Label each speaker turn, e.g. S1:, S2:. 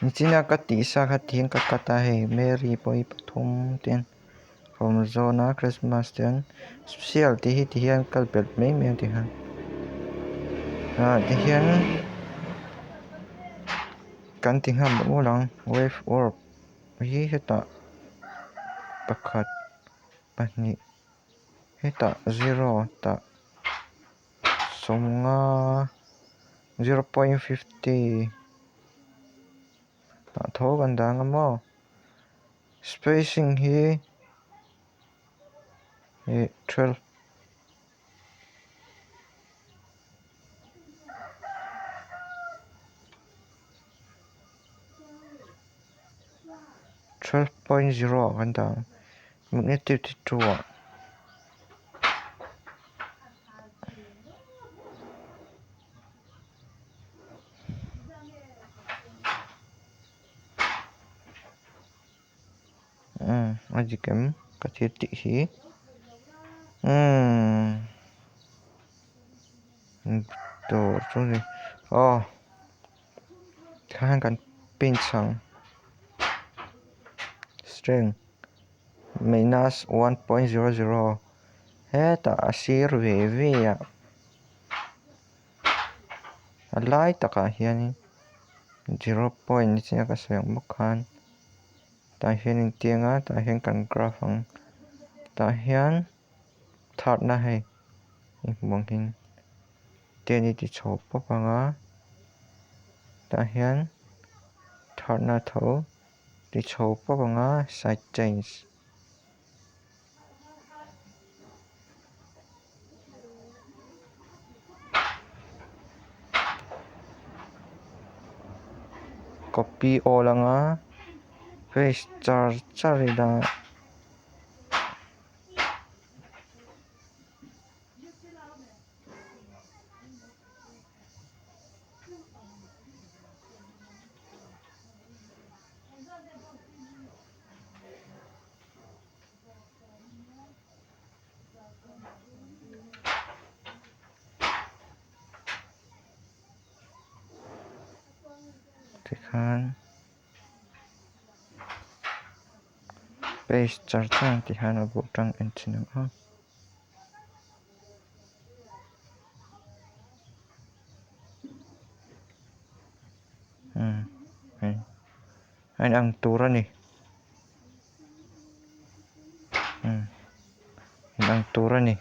S1: Nichina ka tih sa kha tihian ka cut a hei Mary pawh hi pathum ten awm zawn a Christmas ten special tih hi tihian kal belh mai mai a tikhan ah tihian kan ti nghal mawlh mawlh ang wave orb hi hetah pakhat pahnih hetah zero tah sawmnga zero point fifty ah tho kan dang a maw spacing hi ih twelve. 12.0 ah kan dah ang magnitude hi 2 ah umm a dik em ka thil tih hi umm tur chu ni aw. Tikhan kan paint ang strength minus 1.00 hetah a sir ve ve ah a lai takah hianin zero point ni chiah ka sawi ang bawk khan tah hian engtiang a tah hian kan graph ang tah hian third na hei hmuh ang hian. Ten i ti chho pawp ang a tah hian thatna tho ti chho pawp ang a side change. Copy all ang a paste char char ila. Tikhan paste char char ang tihian a bawh tang en thin ang a. Umm hei a inang tur a ni umm inang tur a ni.